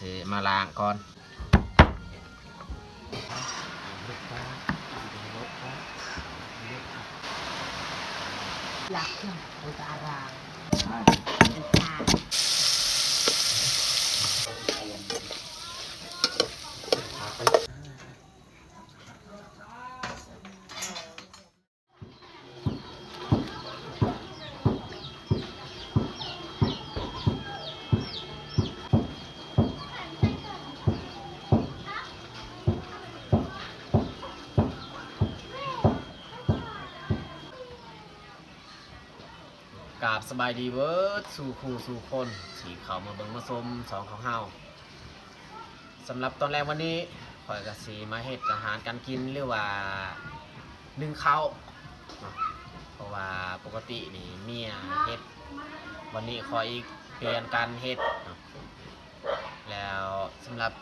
ຊິມາລ້າງກ່ອນ. ຫຼັກເຄື່ອງໂອຕາຣາງ ກາບສະບາຍດີເບີດສູ່ຄູ່ສູ່ຄົນທີ່ເຂົ້າມາເບິ່ງມາຊົມຊ່ອງຂອງເຮົາ. ສຳລັບຕອນແລງວັນນີ້ ຂ້ອຍກໍຊິມາເຮັດອາຫານການກິນ ຫຼືວ່າໜຶ້ງເຂົ້າເນາະ ເພາະວ່າປົກກະຕິນີ້ເມຍເຮັດ ວັນນີ້ຂ້ອຍອີກປ່ຽນກັນເຮັດເນາະ. ແລ້ວສຳລັບ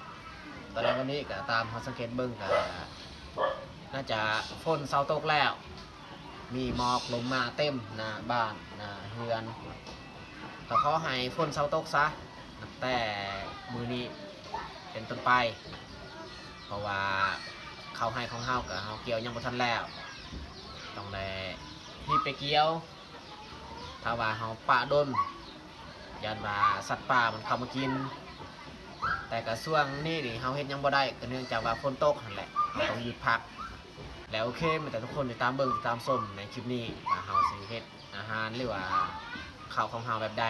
ຕອນແລງວັນນີ້ກໍຕາມເຮົາສັງເກດເບິ່ງ ກໍໜ້າຈະຝົນເຊົາຕົກແລ້ວ ມີໝອກລົງມາເຕັມໜ້າບ້ານໜ້າເຮືອນ. ກໍຂໍໃຫ້ຝົນເຊົາຕົກຊະ ນັບແຕ່ມື້ນີ້ເປັນຕົ້ນໄປ ເພາະວ່າເຂົ້າໄຮ່ຂອງເຮົາກໍເຮົາກ່ຽວຍັງບໍ່ທັນແລ້ວ ຕ້ອງໄດ້ຮີບໄປກ່ຽວ. ຖ້າວ່າເຮົາປະດົນ ຢ້ານວ່າສັດປ່າມັນເຂົ້າມາກິນ. ແຕ່ກະຊ່ວງນີ້ນີ້ເຮົາເຮັດຫຍັງບໍ່ໄດ້ ກໍເນື່ອງຈາກວ່າຝົນຕົກຫັ້ນແຫຼະ ເຮົາຕ້ອງຢຸດພັກ. ແລ້ວໂອເຄ ມີແຕ່ທຸກຄົນຕິດຕາມເບິ່ງ ຕິດຕາມຊົມໃນຄລິບນີ້ ວ່າເຮົາຊິເຮັດອາຫານ ຫຼືວ່າເຂົ້າຂອງເຮົາແບບໃດ.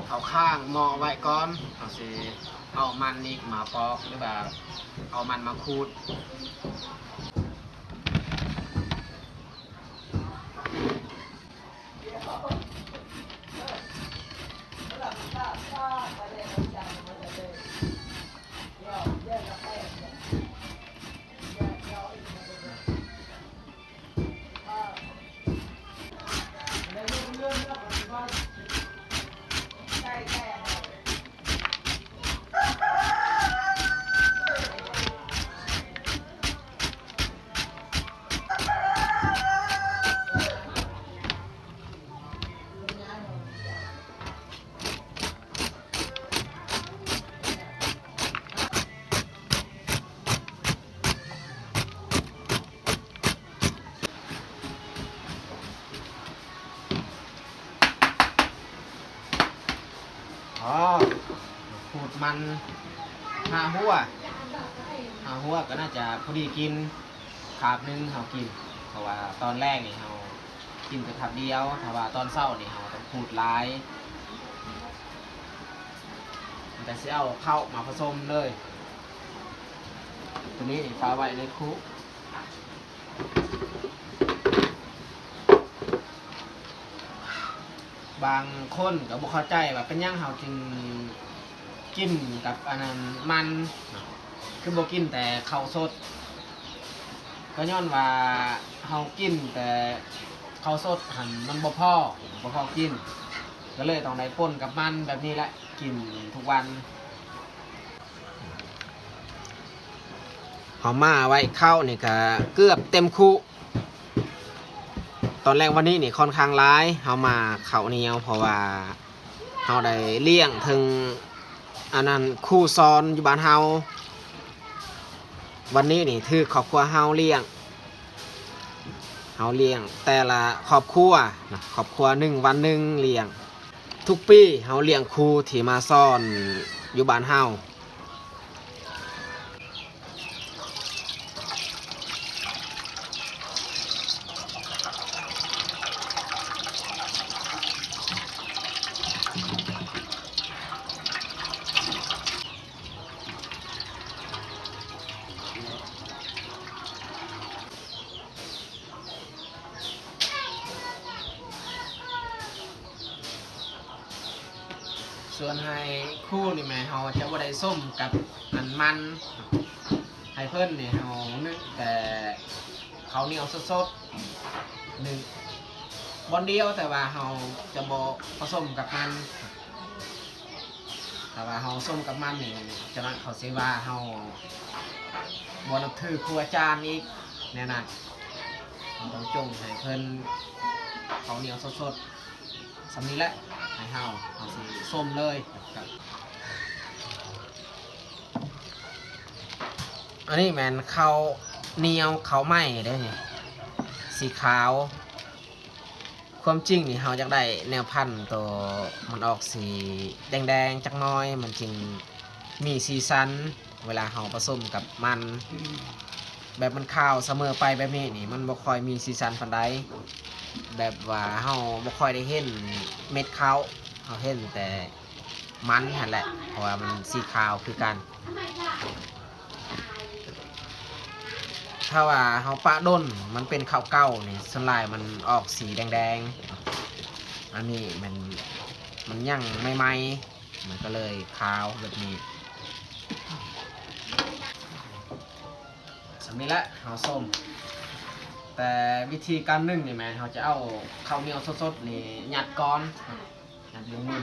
ເຮົາຄ້າງໝໍ້ໄວ້ກ່ອນ ເຮົາຊິເອົາມັນນີ້ມາປອກ ຫຼືວ່າເອົາມັນມາຂູດ. ອໍ ຂູດມັນຫ້າຫົວ ຫ້າຫົວກໍໜ້າຈະພໍດີກິນ ຄາບໜຶ່ງເຮົາກິນ ເພາະວ່າຕອນແລງນີ້ເຮົາກິນແຕ່ຄາບດຽວ ຖ້າວ່າຕອນເຊົ້ານີ້ເຮົາຕ້ອງຂູດຫຼາຍ. ແຕ່ຊິເອົາເຂົ້າມາປະສົມເລີຍ ໂຕນີ້ນີ້ຝາກໄວ້ໃນຄຸ. ບາງຄົນກໍບໍ່ເຂົ້າໃຈວ່າເປັນຫຍັງເຮົາຈຶ່ງກິນກັບອັນນັ້ນມັນ ຄືບໍ່ກິນແຕ່ເຂົ້າສົດ. ກໍຍ້ອນວ່າເຮົາກິນແຕ່ເຂົ້າສົດຫັ້ນມັນບໍ່ພໍ ບໍ່ພໍກິນ ກໍເລີຍຕ້ອງໄດ້ປົນກັບມັນແບບນີ້ແຫຼະ ກິນທຸກວັນ. ເຮົາມາໄວ້ເຂົ້ານີ້ກະເກືອບເຕັມຄຸ. ຕອນແລງວັນນີ້ນີ້ຄ່ອນຂ້າງຫຼາຍ ເຮົາມາເຂົ້າໜຽວ ເພາະວ່າເຮົາໄດ້ລ້ຽງເຖິງອັນນັ້ນຄູສອນຢູ່ບ້ານເຮົາ. ວັນນີ້ນີ້ຖືກຄອບຄົວເຮົາລ້ຽງ ເຮົາລ້ຽງແຕ່ລະຄອບຄົວນະ ຄອບຄົວໜຶ່ງວັນໜຶ່ງລ້ຽງ. ທຸກປີເຮົາລ້ຽງຄູທີ່ມາສອນຢູ່ບ້ານເຮົາ. ສ່ວນໄຮ່ຄູນີ້ແມ່ນເຮົາຈະບໍ່ໄດ້ສົມກັບອັນມັນ ໄຮ່ເພິ່ນນີ້ເຮົາໜຶ້ງແຕ່ເຂົ້າໜຽວສົດໆ ໜຶ້ງບ່ອນດຽວ ແຕ່ວ່າເຮົາຈະບໍ່ປະສົມກັບມັນ. ຖ້າວ່າເຮົາສົມກັບມັນນີ້ ຈະນັ້ນເຂົາຊິວ່າເຮົາບໍ່ນັບຖືຄູອາຈານອີກ ແນວນັ້ນ. ເຮົາຕ້ອງຈົ່ງໃຫ້ເພິ່ນເຂົ້າໜຽວສົດໆ ສ່ຳນີ້ແຫຼະ ໃຫ້ເຮົາ ເຮົາຊິສົມເລີຍ. ອັນນີ້ແມ່ນເຂົ້າໜຽວ ເຂົ້າໄມ້ເດ້ນີ້ ສີຂາວ. ຄວາມຈິງນີ້ເຮົາຢາກໄດ້ແນວພັນໂຕມັນອອກສີແດງໆຈັກໜ້ອຍ ມັນຈຶ່ງມີສີສັນ ເວລາເຮົາປະສົມກັບມັນ. ແບບມັນຂາວສະເໝີໄປແບບນີ້ນີ້ ມັນບໍ່ຄ່ອຍມີສີສັນປານໃດ ແບບວ່າເຮົາບໍ່ຄ່ອຍໄດ້ເຫັນເມັດເຂົ້າ ເຮົາເຫັນແຕ່ມັນຫັ້ນແຫຼະ ເພາະວ່າມັນສີຂາວຄືກັນ. ຖ້າວ່າເຮົາປະດົນ ມັນເປັນເຂົ້າເກົ່ານີ້ ສ່ວນຫຼາຍມັນອອກສີແດງໆ. ອັນນີ້ມັນ ມັນຍັງໃໝ່ໆ ມັນກໍເລີຍຂາວແບບນີ້. ສ່ຳນີ້ແຫຼະ ເຮົາສົ້ມ. ແຕ່ວິທີການໜຶ້ງນີ້ແມ່ນເຮົາຈະເອົາເຂົ້າໜຽວສົດໆນີ້ຍັດກ່ອນ ຍັດລົງໜຶ້ງ.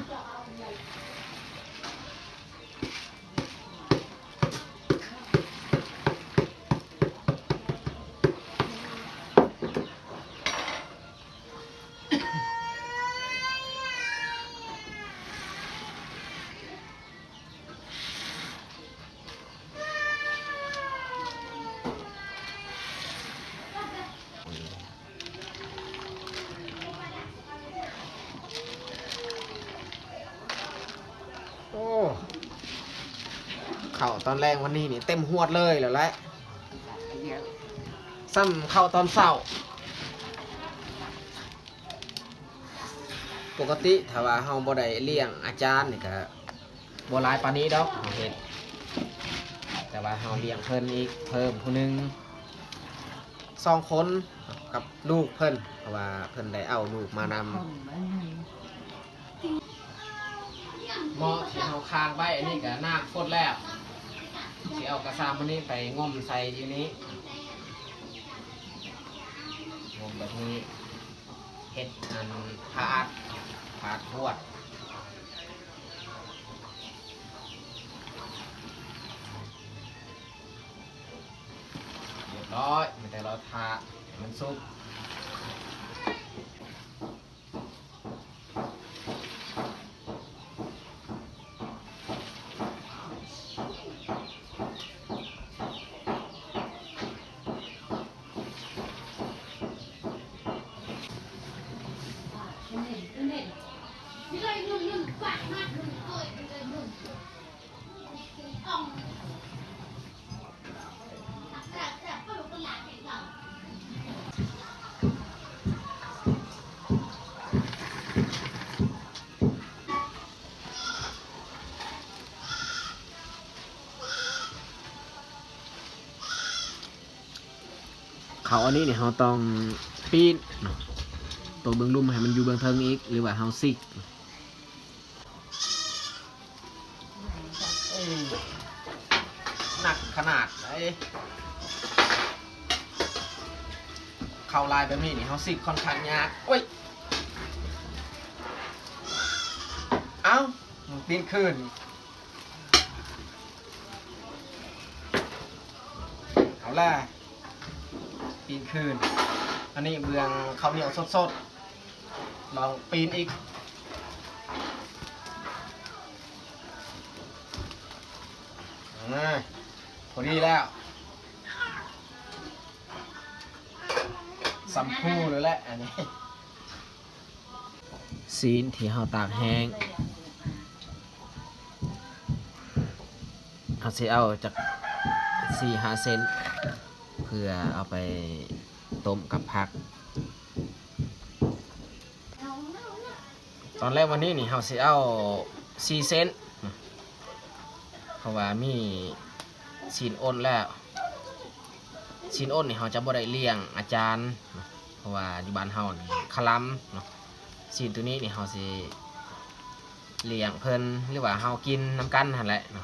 ໂອ້ ເຂົ້າຕອນແລງວັນນີ້ນີ້ເຕັມຫວດເລີຍແລ້ວແຫຼະ ສ່ຳເຂົ້າຕອນເຊົ້າ. ປົກກະຕິຖ້າວ່າເຮົາບໍ່ໄດ້ລ້ຽງອາຈານນີ້ກະບໍ່ຫຼາຍປານນີ້ດອກເຮົາເຮັດ ແຕ່ວ່າເຮົາລ້ຽງເພິ່ນອີກເພີ່ມຜູ້ໜຶ່ງ ສອງຄົນກັບລູກເພິ່ນ ເພາະວ່າເພິ່ນໄດ້ເອົາລູກມານຳ. ໝໍ້ທີ່ເຮົາຄ້າງໄວ້ອັນນີ້ກະນ້ຳຟົດແລ້ວ ຊິເອົາກະຊາມອັນນີ້ໄປງົມໃສ່ຢູ່ນີ້ ງົມແບບນີ້. ເຮັດອັນຜ້າອັດ ຜ້າອັດຫວດ ຮຽບຮ້ອຍ ມີແຕ່ລໍຖ້າໃຫ້ມັນສຸກ. ເຂົ້າອັນນີ້ນີ້ເຮົາຕ້ອງປີ້ນເນາະ ໂຕເບື້ອງລຸ່ມໃຫ້ມັນຢູ່ເບື້ອງເທິງອີກ ຫຼືວ່າເຮົາຊິກ? ເອີ ໜັກຂະໜາດໃດ. ເຂົ້າຫຼາຍແບບນີ້ນີ້ ເຮົາຊິກຄ່ອນຂ້າງຍາກ. ໂອ້ຍ ເອົ້າ ມັນປີນຄືນ. ເອົາລະ ປີນຄືນ. ອັນນີ້ເບື້ອງເຂົ້າໜຽວສົດໆ. ລອງປີນອີກ. ອາ ພໍດີແລ້ວ. ສຳພູເລີຍແຫຼະອັນນີ້. ຊີ້ນທີ່ເຮົາຕາກແຫ້ງ ເຮົາຊິເອົາຈັກສີ່ຫ້າເສັ້ນ ເພື່ອເອົາໄປຕົ້ມກັບຜັກ. ຕອນແລກວັນນີ້ນີ້ ເຮົາຊິເອົາສີ່ເສັ້ນ ເພາະວ່າມີຊີ້ນອົດແລ້ວ. ຊີ້ນອົດນີ້ເຮົາຈະບໍ່ໄດ້ລ້ຽງອາຈານ ເພາະວ່າຢູ່ບ້ານເຮົານີ້ຄະລຳເນາະ. ຊີ້ນໂຕນີ້ນີ້ເຮົາຊິລ້ຽງເພິ່ນ ຫຼືວ່າເຮົາກິນນຳກັນຫັ້ນແຫຼະເນາະ.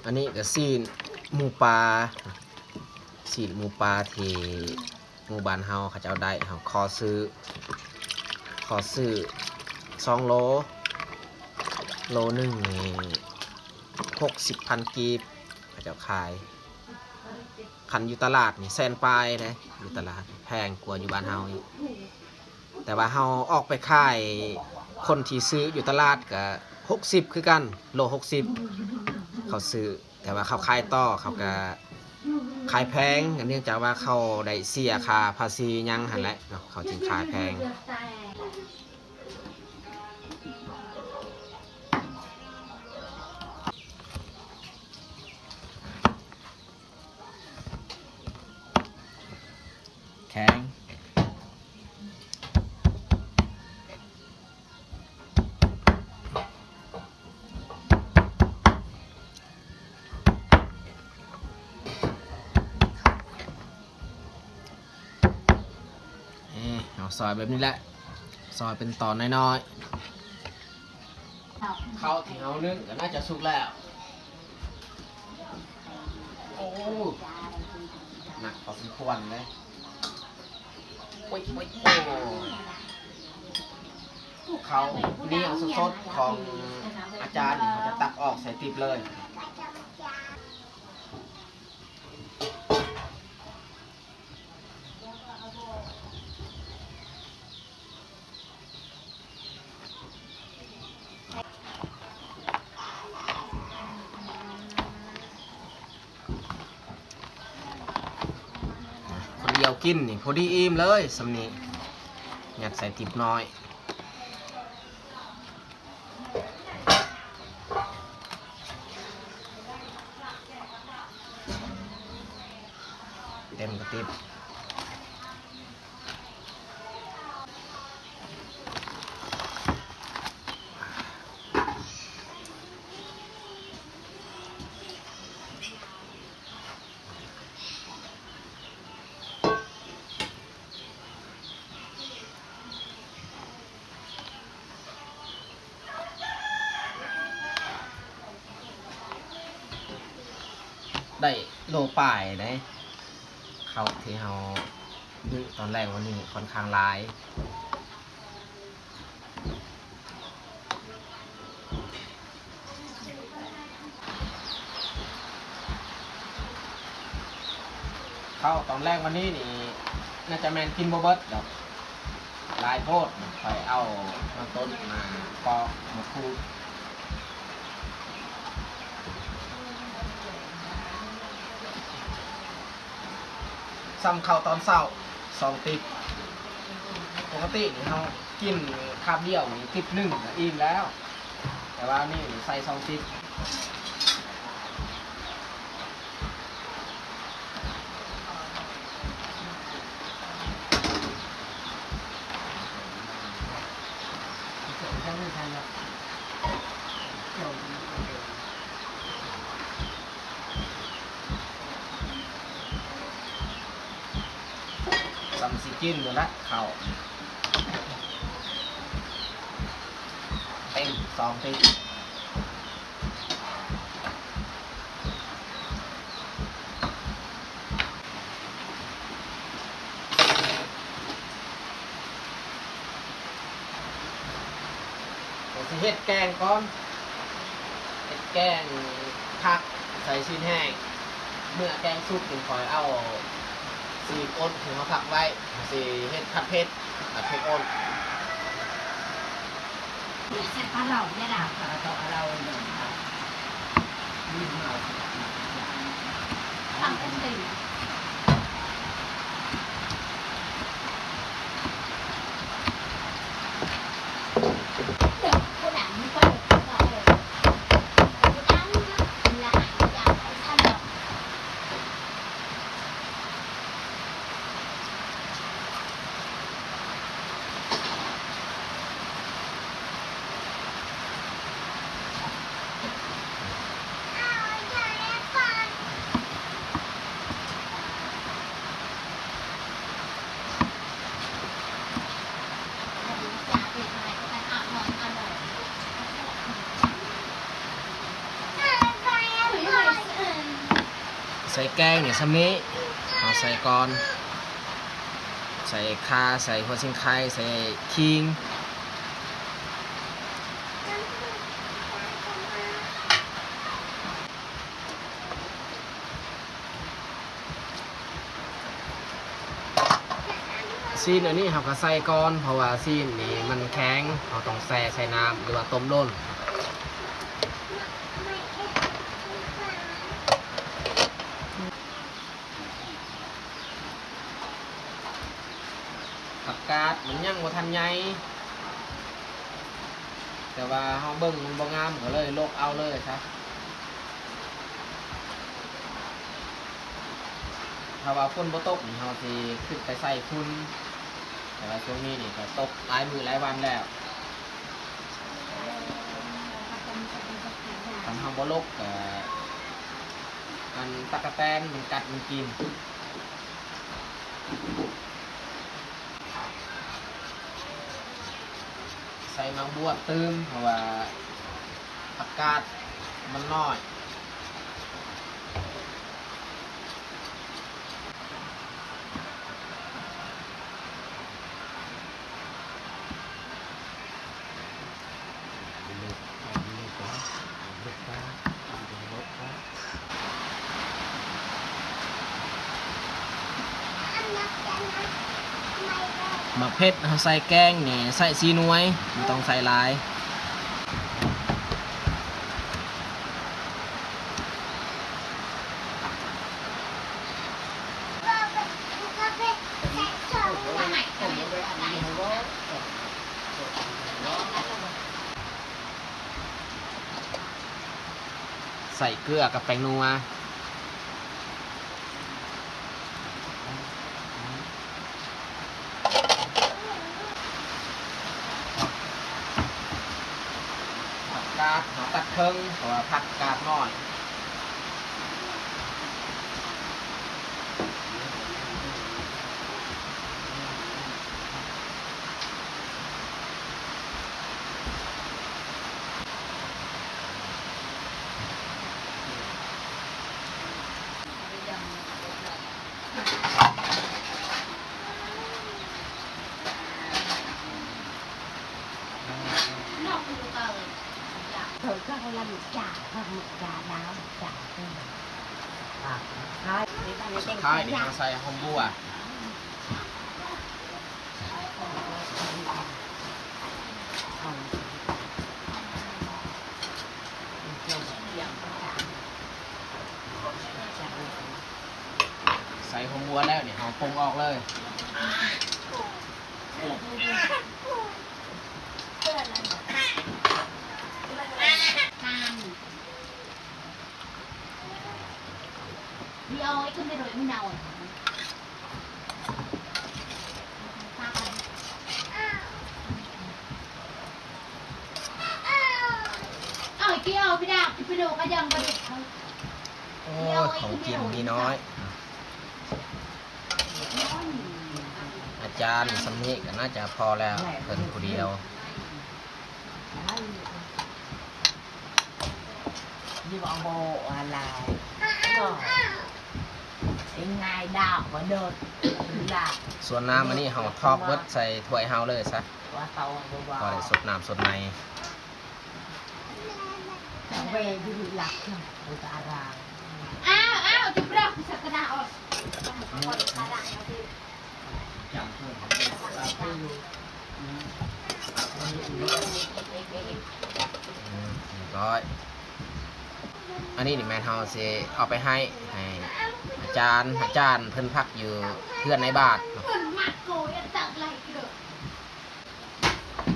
ອັນນີ້ກໍຊີ້ນໝູປ່າ ຊີ້ນໝູປ່າທີ່ ໝູ່ບ້ານເຮົາເຂົາເຈົ້າໄດ້ ເຮົາຂໍຊື້ ຂໍຊື້ສອງໂລ ໂລໜຶ່ງນີ້ຫົກສິບພັນກີບ ເຂົາເຈົ້າຂາຍ. ຄັນຢູ່ຕະຫຼາດນີ້ແສນປາຍເດ້ ຢູ່ຕະຫຼາດແພງກວ່າຢູ່ບ້ານເຮົາອີກ. ແຕ່ວ່າເຮົາອອກໄປຂາຍ ຄົນທີ່ຊື້ຢູ່ຕະຫຼາດກະຫົກສິບຄືກັນ ໂລຫົກສິບ ເຂົາຊື້. ແຕ່ວ່າເຂົາຂາຍຕໍ່ ເຂົາກະຂາຍແພງ ເນື່ອງຈາກວ່າເຂົາໄດ້ເສຍຄ່າພາສີຫຍັງຫັ້ນແຫຼະເນາະ ເຂົາຈຶ່ງຂາຍແພງ. ແຂງ. ເອີ ເຮົາຊອຍແບບນີ້ແຫຼະ ຊອຍເປັນຕອນນ້ອຍໆ. ເຂົ້າທີ່ເຮົາໜຶ້ງກໍໜ້າຈະສຸກແລ້ວ. ໂອ້ ໜັກພໍສົມຄວນເດ້. ໂອ້ຍ ໂອ້ຍ ໂອ້ຍ ເຂົ້າໜຽວສົດໆຂອງອາຈານນີ້ ເຮົາຈະຕັກອອກໃສ່ຕິບເລີຍ. ຄົນດຽວກິນນີ້ພໍດີອີ່ມເລີຍ ສ່ຳນີ້ ຍັດໃສ່ຕິບນ້ອຍ. ເຕັມກະຕິບ. ໄດ້ໂລປາຍເດ້ ເຂົ້າທີ່ເຮົາຊື້ຕອນແລກວັນນີ້ຄ່ອນຂ້າງຫຼາຍ. ເຂົ້າຕອນແລກວັນນີ້ນີ້ ໜ້າຈະແມ່ນກິນບໍ່ເບິດດອກ ຫຼາຍໂພດ. ຂ້ອຍເອົາມາຕົ້ນມາປອກມາຂູດ ສ່ຳເຂົ້າຕອນເຊົ້າສອງຕິບ. ປົກກະຕິນີ້ເຮົາກິນຄາບດຽວນີ້ຕິບໜຶ່ງກະອີ່ມແລ້ວ ແຕ່ວ່ານີ້ໃສ່ສອງຕິບ. ເອົາເຄື່ອງນີ້ໃສ່ເນາະ. ສ່ຳຊິກິນຢູ່ລະເຂົ້າ ເຕັມສອງຕິບ. ກໍຊິເຮັດແກງກ່ອນ ເຮັດແກງຜັກໃສ່ຊີ້ນແຫ້ງ. ເມື່ອແກງສຸກນີ້ ຂ້ອຍເອົາຊີ້ນອົດທີ່ເຮົາພັກໄວ້ ຊິເຮັດຜັດເຜັດ ຜັດເຜັດອົດ. ໃສ່ແກງນີ້ຊ່ຳນີ້ ເຮົາໃສ່ກ່ອນ ໃສ່ຂ່າ ໃສ່ຫົວສີໄຄ ໃສ່ຂີງ. ຊີ້ນອັນນີ້ເຮົາກໍໃສ່ກ່ອນ ເພາະວ່າຊີ້ນນີ້ມັນແຂງ ເຮົາຕ້ອງແຊ່ໃສ່ນ້ຳ ຫຼືວ່າຕົ້ມດົນ. ຜັກກາດມັນຍັງບໍ່ທັນໃຫຍ່ ແຕ່ວ່າເຮົາເບິ່ງມັນບໍ່ງາມ ກໍເລີຍລົກເອົາເລີຍຊະ. ຖ້າວ່າຝົນບໍ່ຕົກນີ້ ເຮົາຊິຂຶ້ນໄປໃສ່ຝຸ່ນ ແຕ່ວ່າຊ່ວງນີ້ນີ້ກໍຕົກຫຼາຍມື້ຫຼາຍວັນແລ້ວ. ຄັນເຮົາບໍ່ລົກກໍ ອັນ ຕັກກະແຕນມັນກັດມັນກິນ. ໃສ່ໝາກບວບຕື່ມ ເພາະວ່າຜັກກາດມັນນ້ອຍ. ໝາກເຜັດເຮົາໃສ່ແກງນີ້ ໃສ່ສີ່ໜ່ວຍ ບໍ່ຕ້ອງໃສ່ຫຼາຍ. ໃສ່ເກືອກັບແປ້ງນົວ ຜັກກາດເຮົາຕັດເຄິ່ງ ເພາະວ່າຜັກກາດນ້ອຍ. ສຸດທ້າຍນີ້ເຮົາໃສ່ຫອມບົວ. ໃສ່ຫອມບົວແລ້ວນີ້ ເຮົາປົງອອກເລີຍ. ໂອ້ຍ ຂອງກິນມີນ້ອຍ. ຈານສ່ຳນີ້ກໍໜ້າຈະພໍແລ້ວ ເພິ່ນຜູ້ດຽວ. ສ່ວນນ້ຳອັນນີ້ເຮົາຖອກເບິດໃສ່ຖ້ວຍເຮົາເລີຍຊະ ພໍໄດ້ສົດນ້ຳສົດໃນ. ອືມ ຮຽບຮ້ອຍ. ອັນນີ້ນີ້ແມ່ນເຮົາຊິເອົາໄປໃຫ້ ໃຫ້ອາຈານ ອາຈານເພິ່ນພັກຢູ່ເຮືອນໃນບ້ານເນາະ.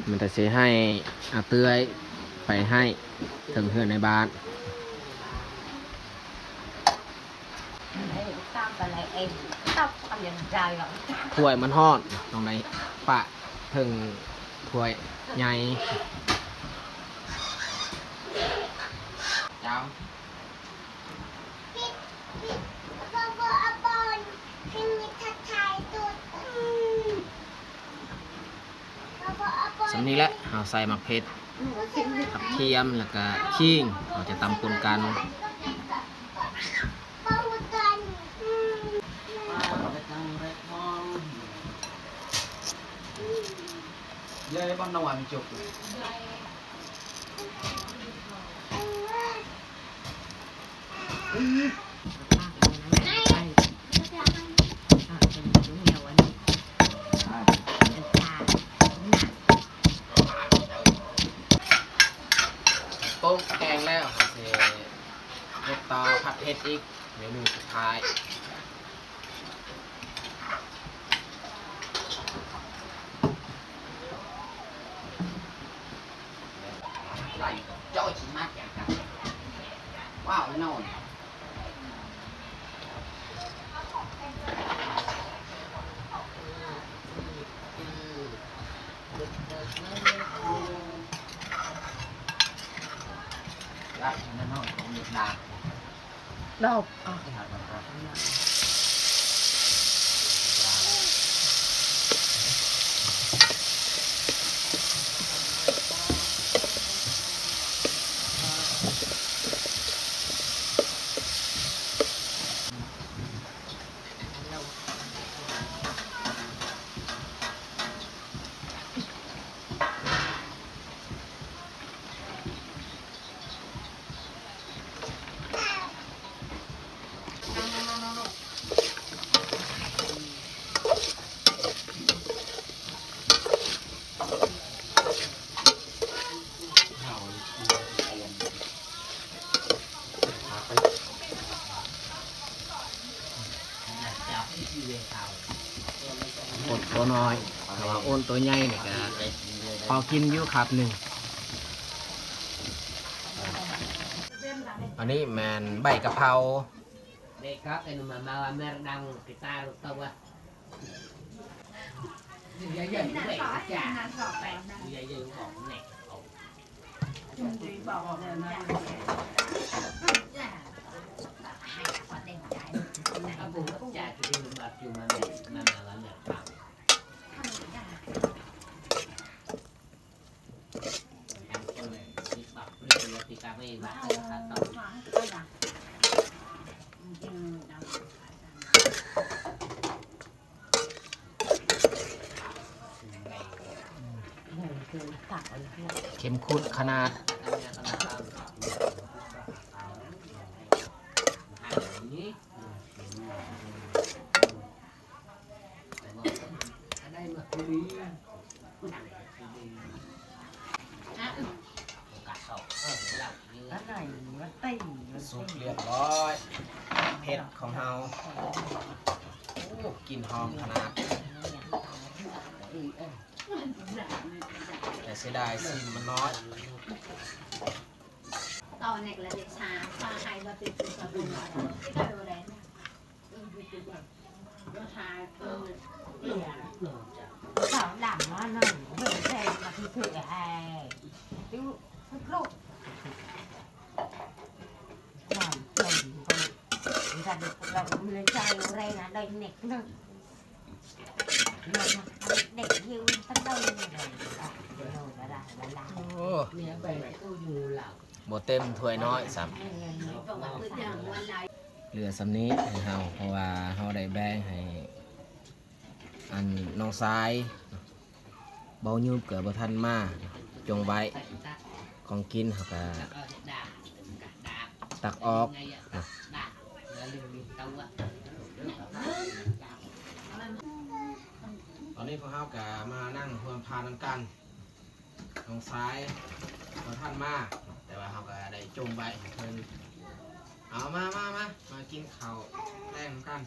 ມັນຈະຊິໃຫ້ອາເຕື້ອຍໄປໃຫ້ເຖິງເຮືອນໃນບ້ານ. ຖ້ວຍມັນຮ້ອນ ຕ້ອງໄດ້ປະເຖິງຖ້ວຍໃຫຍ່. ສ່ຳນີ້ແຫຼະ ເຮົາໃສ່ໝາກເຜັດ ຜັກທຽມ ແລ້ວກະຂີງ ເຮົາຈະຕຳປົນກັນ. ໂປ້ງແກງແລ້ວ ເຮົາຊິເຮັດຕໍ່ ຜັດເຜັດອີກ ເມນູສຸດທ້າຍ. ດອກ ອົນໂຕນ້ອຍ ຖ້າວ່າອົນໂຕໃຫຍ່ນີ້ກະພໍກິນຢູ່ຄາບໜຶ່ງ. ອັນນີ້ແມ່ນໃບກະເພົາ.ເຂັ້ມຂຸ້ນຂະໜາດ. ສຸກລຽບຮ້ອຍ ເຜັດຂອງເຮົາ. ໂອ້ ກິ່ນຫອມຂະໜາດ. ແຕ່ເສຍດາຍຊີມມັນນ້ອຍ. ຕອນນີ້ກະເລີຍຊາ ຊາໃຫ້ວ່າເປັນຜູ້ສະເໜີ ທີ່ກະໂດແລ ຊາ ເອີ ເສຍ ສາວດຳວ່ານັ້ນ ເບິ່ງແທ້ວ່າຄືຄືແທ້ ຢູ່ທຸກ ສາມຄົນ ມັນກະເລີຍໃຊ້ແຮງ ໄດ້ເນັກເລີຍ. ໂອ້ ບໍ່ເຕັມຖ້ວຍນ້ອຍຊ້ຳ ເຫຼືອສ່ຳນີ້ໃຫ້ເຮົາ ເພາະວ່າເຮົາໄດ້ແບ່ງໃຫ້ ອັນນ້ອງຊາຍ ເບົາຍືບກໍບໍ່ທັນມາ ຈົ່ງໄວ້ ຂອງກິນເຮົາກໍຕັກອອກ. ຕອນນີ້ພວກເຮົາກໍມານັ່ງຮ່ວມພານນຳກັນ ນ້ອງຊາຍບໍ່ທັນມາ ແຕ່ວ່າເຮົາກໍໄດ້ຈົ່ງໄວ້ໃຫ້ເພິ່ນ. ເອົາ ມາ ມາ ມາ ມາກິນເຂົ້າແລງນຳກັນ.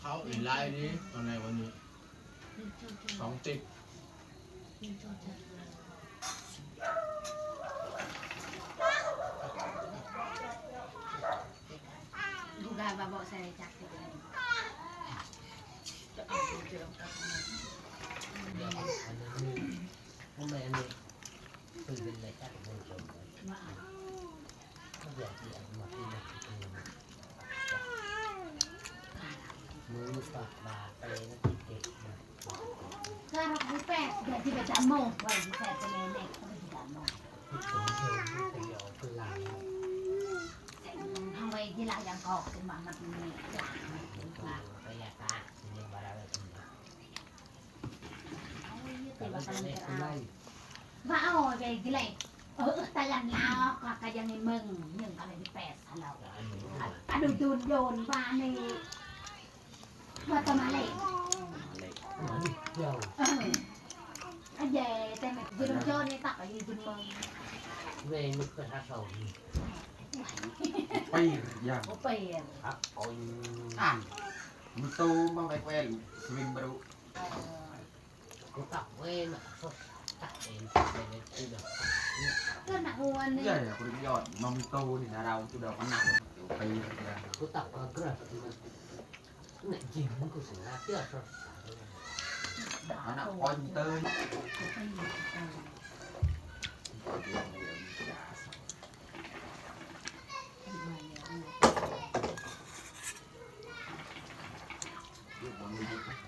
ເຂົ້າອີກຫຼາຍດີ ຕອນໃນວັນນີ້ ສອງຕິບ. ວ່າເອົາໄປກິນເລີຍ ເອີ ຕາຢັນລາວກໍ ກໍຍັງໃນເມືອງ ຍັງກໍເປັນແປດຊະລາວ ອະນຸດູນໂຍນວ່ານີ້ ວ່າຕະມາເລ ເອີ ອັນໃຫຍ່ ແຕ່ມັນຢູ່ນຳໂຈນນີ້ ຕັກໄປຢູ່ເມືອງ ເວ ມັນຄືຫາເຊົາ ໄປຢ່າງ ບໍ່ໄປ ອ່ານ ມັນໂຕມາໄປແຄວນສະວິງບາລຸ Ku tak wé nak sos tak en tak wé tu dah. Kan nak wan ni. Ya, ya, aku dah lihat. Mami tahu ni, nak tahu tu dah pernah. Ku tak bagus. Nak jin ku sih, nak dia sos. Anak pointer.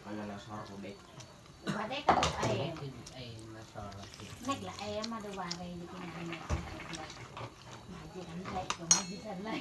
Kaya lah sor ko dek. Wa dek ka dek ai. Nek la ai ma do wa re ni kin ai. Ma ji an dek ko ma ji san lai.